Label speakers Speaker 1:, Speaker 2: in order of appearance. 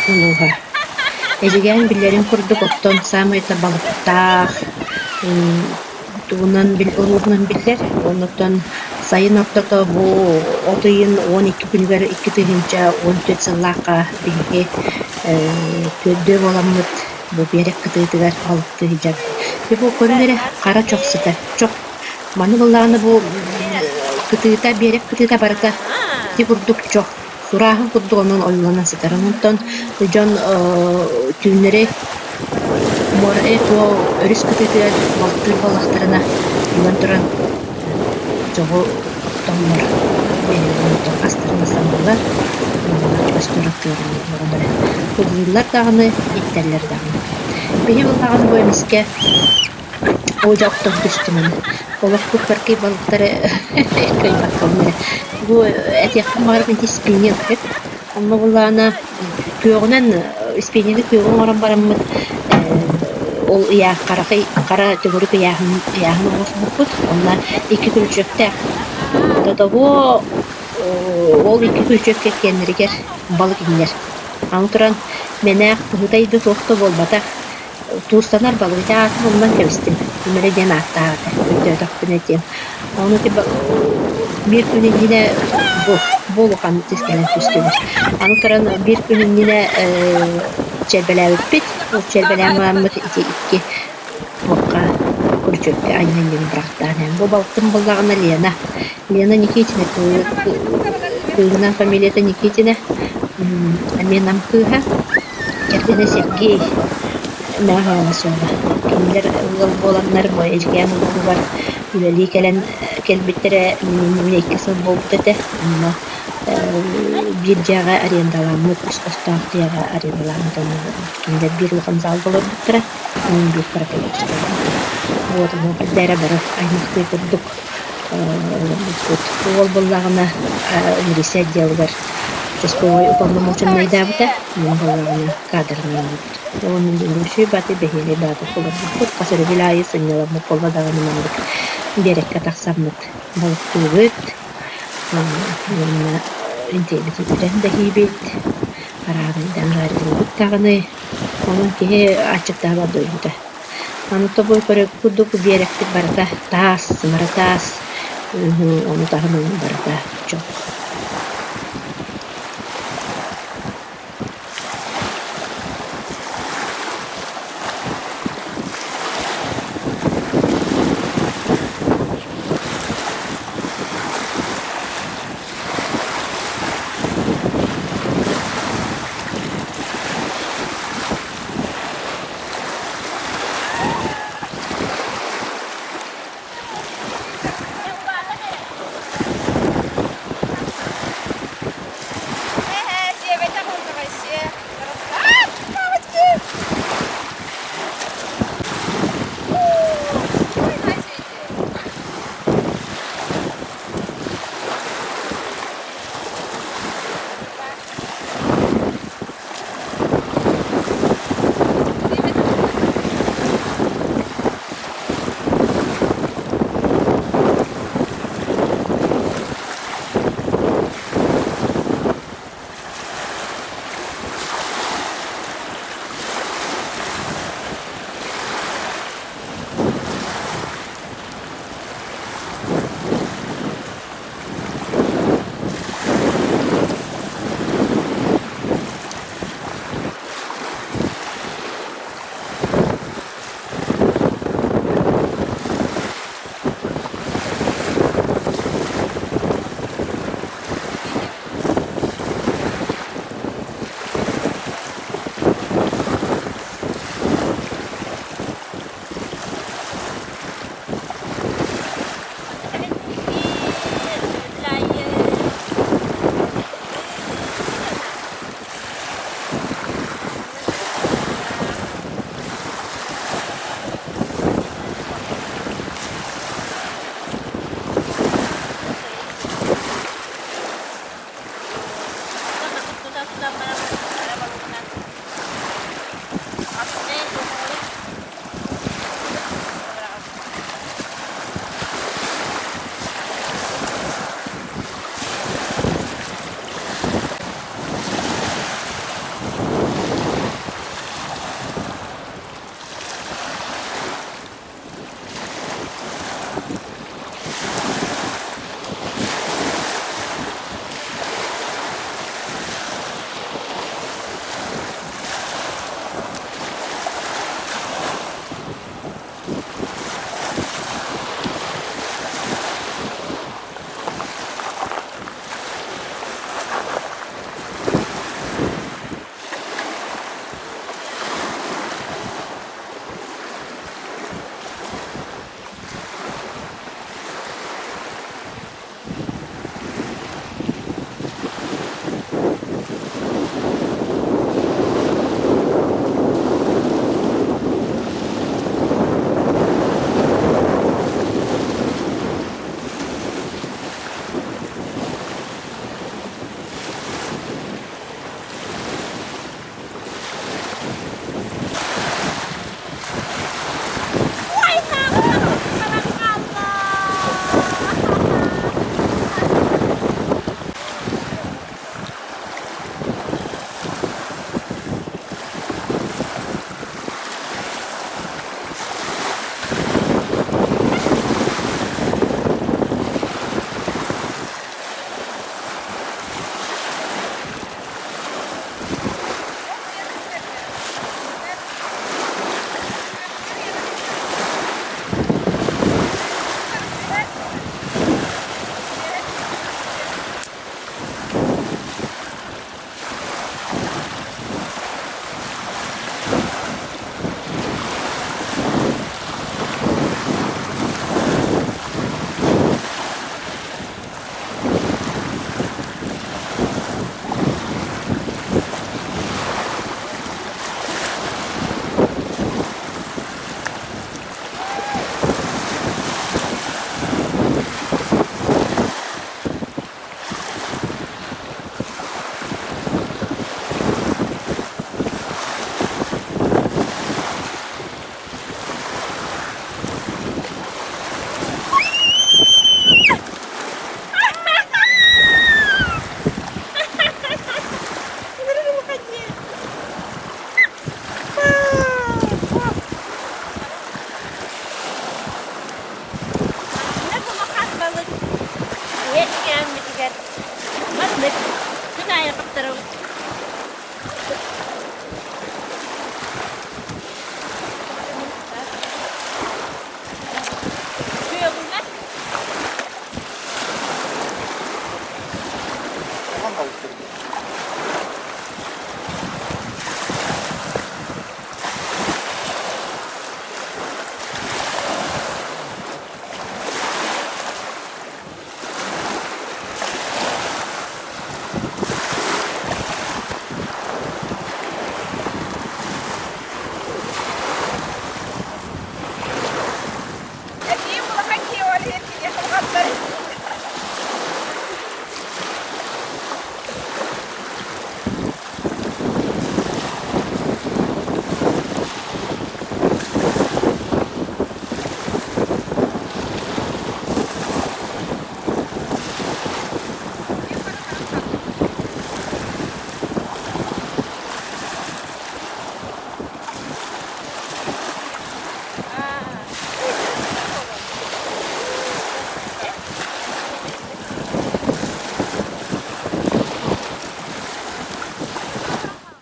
Speaker 1: Улууһа. Эдьигээн биллэрин курдук оттон саамай балыктаах, тугунан улууһунан биллэр. Оннуттан сайын ортото бу от ыйын 12 күнүгэр 2014 сыллаахха биһиги төрдүө буоламмыт бу биэрэк кытыытыгар балыктыы сылдьабыт. Дьэ бу көрүҥ эрэ хара чох сытар. Чох маны буоллаҕына бу кытыыта, биэрэк кытыыта барыта ити курдук чох. Сурааһын курдук онон ойууланан сытар. Онтон дьон түүннэри муора өрүс кытыытыгар балтыыр буоллахтарына, булан туран чоҕу охтоллор, астарын астаналлар уонна чугас туораттыыллар ыллыыллар даҕаны, иттэллэр даҕаны. Биһи буоллаҕына бу эмискэ Оо дьэ охтон түстүм аны. Олохпут баркый балыктары кыайбаккабын эрэ. Бу этиэхпин баҕарабын ити спиннинг эбит. Онно буоллаҕына күөҕүнэн спиннинги күөҕү оҥорон бараммыт ол ыйаах харахый хара төгүрүк ыйааһын ыйааһын оҥостубуппут. Онно икки күрүчүөктээх. До ол икки күрүчүөккэ иккиэннэригэр балык иҥнэр. Аны туран мэнээх быһытай да туох да буолбатах. Туустанар балык аатын умнан кэбистим, Имэрэ диэн ааттаах этэ, өйдөөтөхпүнэ этиэм. Ону ити биир күн иннинэ бу, бу улахан кэлэн түстүбүт. Аны туран биир күн иннинэ чэрбэлээбиппит, ол чэрбэлээн бараммыт ити икки туохха күрдьүккэ анньан диэн бырахтаан иһэн. Бу балтым буоллаҕына Лена, Лена Никитина кыыһынан фамилията Никитина, эмиэ Нам кыыһа. Кэргэнэ Сергей Мэхээлэ суоҕа. Кинилэр ыал буоланнар бу Эдьигээн улууһугар үлэлии кэлэн кэлбиттэрэ иннинэ икки сыл буолбут этэ. Онно биир дьиэҕэ арендаламмыт, үс хостоох дьиэҕэ арендаламмыт онно кинилэр биир улахан залга олорбуттара, мин биир кыракый хоско олорбутум. Вот ону хайда эрэ бары аймахтыы курдук олорбуппут. Уол буоллаҕына милиция отделыгар участковай уполномоченнайдаабыта, мин буоллаҕына кадрынан олорбут. Ол үчүгэй бааты бэһиэлэй бааты олорбуппут. Хас өрөбүл аайы сынньаламмыт буолла даҕаны маннык биэрэккэ тахсаммыт балыктыыбыт уонна интиэбитин үтэн да иһиибит, арааһынайдаан жарилыыбыт даҕаны. Онон киһи аччыктаабат дойдута. Аны тобой көрөр курдук биэрэкпит барыта таас, сымара таас, ону таһынан барыта чох.